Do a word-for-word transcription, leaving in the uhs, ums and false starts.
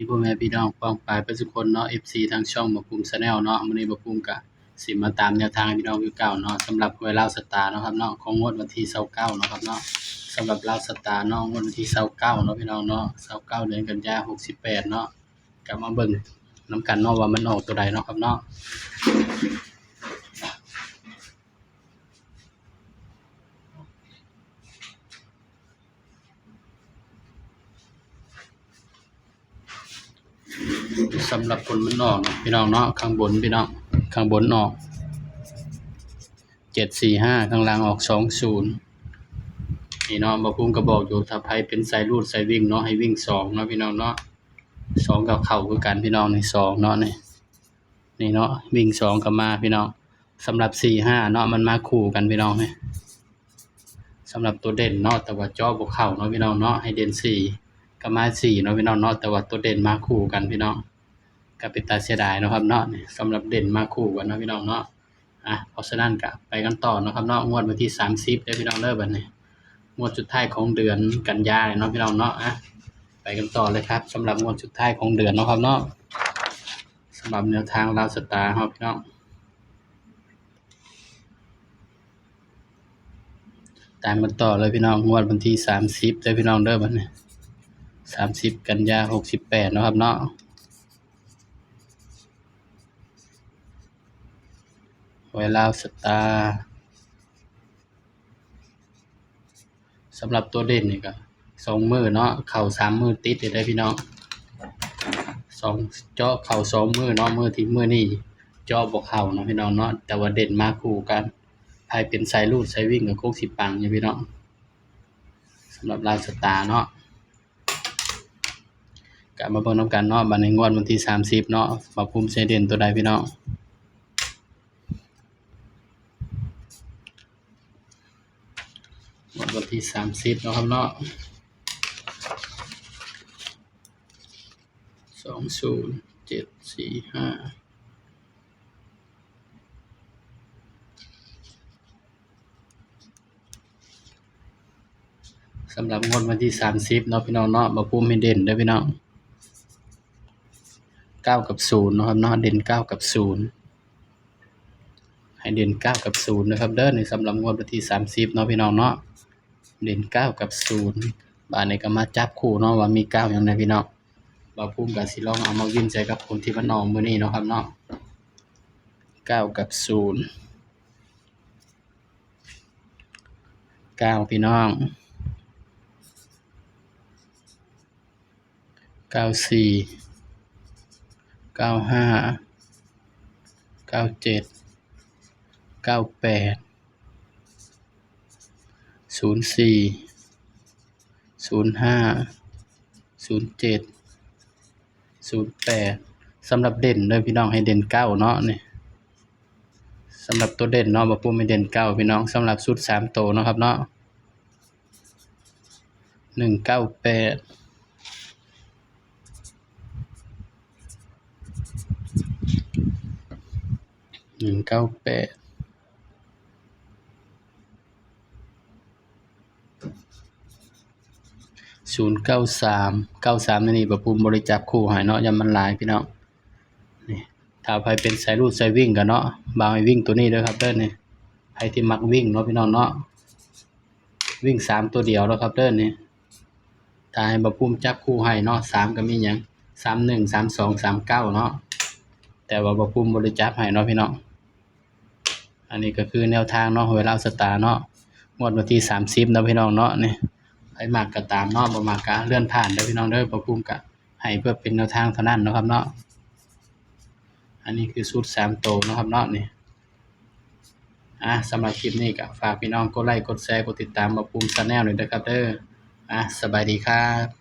พ่อแม่พี่น้องป้องปายเบิดสุคนเนาะ เอฟซี ทางช่องบ่าวภูมิ Channel เนาะ มื้อนี้บ่าวภูมิก็สิมาตามแนวทางให้พี่น้องคือเก่าเนาะ สำหรับหวยลาวสตาร์เนาะครับเนาะ ของงวดวันที่ซาวเก้าเนาะครับเนาะ สำหรับลาวสตาร์เนาะ งวดวันที่ซาวเก้าเนาะพี่น้องเนาะ ซาวเก้าเดือนกันยา หกสิบแปดเนาะ ก็มาเบิ่งนำกันเนาะว่ามันออกตัวใดเนาะครับเนาะ สำหรับผลมันออกเนาะพี่น้องเนาะ ข้างบนพี่น้อง ข้างบนออก เจ็ดสี่ห้า ข้างล่างออก สองศูนย์ นี่เนาะ บ่าวภูมิก็บอกอยู่ ถ้าไผเป็นสายรูดสายวิ่งเนาะ ให้วิ่งสองเนาะพี่น้องเนาะ สองก็เข้าคือกันพี่น้อง นี่สองเนาะ นี่ นี่เนาะ วิ่งสองก็มาพี่น้อง สำหรับสี่ห้าเนาะ มันมาคู่กันพี่น้อง นี่ สำหรับตัวเด่นเนาะ แต่ว่าเจาะบ่เข้าเนาะพี่น้องเนาะ ให้เด่นสี่ก็มาสี่เนาะพี่น้องเนาะ แต่ว่าตัวเด่นมาคู่กันพี่น้อง ก็เป็นตาเสียดายเนาะครับเนาะ นี่สำหรับเด่นมาคู่กันเนาะพี่น้องเนาะ อ่ะ เพราะฉะนั้นก็ไปกันต่อเนาะครับเนาะ งวดวันที่สามสิบเด้อพี่น้องเด้อ บัดนี้ งวดสุดท้ายของเดือนกันยาเนาะพี่น้องเนาะ อ่ะ ไปกันต่อเลยครับ สำหรับงวดสุดท้ายของเดือนเนาะครับเนาะ สำหรับแนวทางลาวสตาร์ครับพี่น้อง ตามกันต่อเลยพี่น้อง งวดวันที่สามสิบเด้อพี่น้องเด้อ บัดนี้ สามสิบกันยา หกสิบแปดเนาะครับเนาะ หวยลาวสตาร์ สำหรับตัวเด่นนี่ก็สองมื้อเนาะ เข้าสามมื้อติดเลยเด้อพี่น้อง สอง เจาะเข้าสองมื้อเนาะ มื้อที่ มื้อนี้เจาะบ่เข้าเนาะพี่น้องเนาะ แต่ว่าเด่นมาคู่กัน ไผเป็นสายรูดสายวิ่งก็คงสิปังอยู่พี่น้อง สำหรับลาวสตาร์เนาะ ก็มาเบิ่งนำกันเนาะ บัดนี้งวดวันที่สามสิบเนาะ บ่าวภูมิสิเด่นตัวใดพี่น้อง งวดวันที่สามสิบเนาะครับเนาะ สองศูนย์เจ็ดสี่ห้า สำหรับงวดวันที่สามสิบเนาะพี่น้องเนาะ บ่าวภูมิให้เด่นเด้อพี่น้อง เก้ากับศูนย์เนาะครับเนาะ เด่นเก้ากับศูนย์ ให้เด่นเก้ากับศูนย์นะครับเด้อ นี่สำหรับงวดวันที่สามสิบเนาะพี่น้องเนาะ เด่นเก้ากับศูนย์ บาดนี้ก็มาจับคู่เนาะ ว่ามีเก้าหยังแหน่พี่น้อง บ่าวภูมิก็สิลองเอามาวินใส่กับคนที่มันออกมื้อนี้เนาะครับเนาะ เก้ากับศูนย์ เก้าพี่น้อง เก้าสี่ เก้าห้า เก้าเจ็ด เก้าแปด ศูนย์สี่ ศูนย์ห้า ศูนย์เจ็ด ศูนย์แปด สำหรับเด่นเด้อพี่น้อง ให้เด่นเก้าเนาะ นี่ สำหรับตัวเด่นเนาะ บ่าวภูมิให้เด่นเก้าพี่น้อง สำหรับชุดสามตัวเนาะครับเนาะ หนึ่งเก้าแปด หนึ่งเก้าแปด ศูนย์เก้าสาม เก้าสาม นี่ นี่ บ่าวภูมิบ่ได้จับคู่ให้เนาะ ย่านมันหลายพี่น้อง นี่ ถ้าไผเป็นสายรูดสายวิ่งก็เนาะ บ่าวให้วิ่งตัวนี้เด้อครับเด้อ นี่ ไผที่มักวิ่งเนาะพี่น้องเนาะ วิ่งสามตัวเดียวแล้วครับเด้อ นี่ ถ้าให้บ่าวภูมิจับคู่ให้เนาะ สามก็มีหยัง สามหนึ่ง สามสอง สามเก้า เนาะ แต่ว่าบ่าวภูมิบ่ได้จับให้เนาะพี่น้อง อันนี้ก็คือแนวทางเนาะ หวยลาวสตาร์เนาะ งวดวันที่สามสิบเนาะพี่น้องเนาะ นี่ ไผมักก็ตามเนาะ บ่มักก็เลื่อนผ่านเด้อพี่น้องเด้อ บ่าวภูมิก็ให้เพื่อเป็นแนวทางเท่านั้นเนาะครับเนาะ อันนี้คือชุดสามตัวเนาะครับเนาะ นี่ อ่ะ สำหรับคลิปนี้ก็ฝากพี่น้องกดไลค์ กดแชร์ กดติดตามบ่าวภูมิ Channel ด้วยนะครับเด้อ อ่ะ สบายดีครับ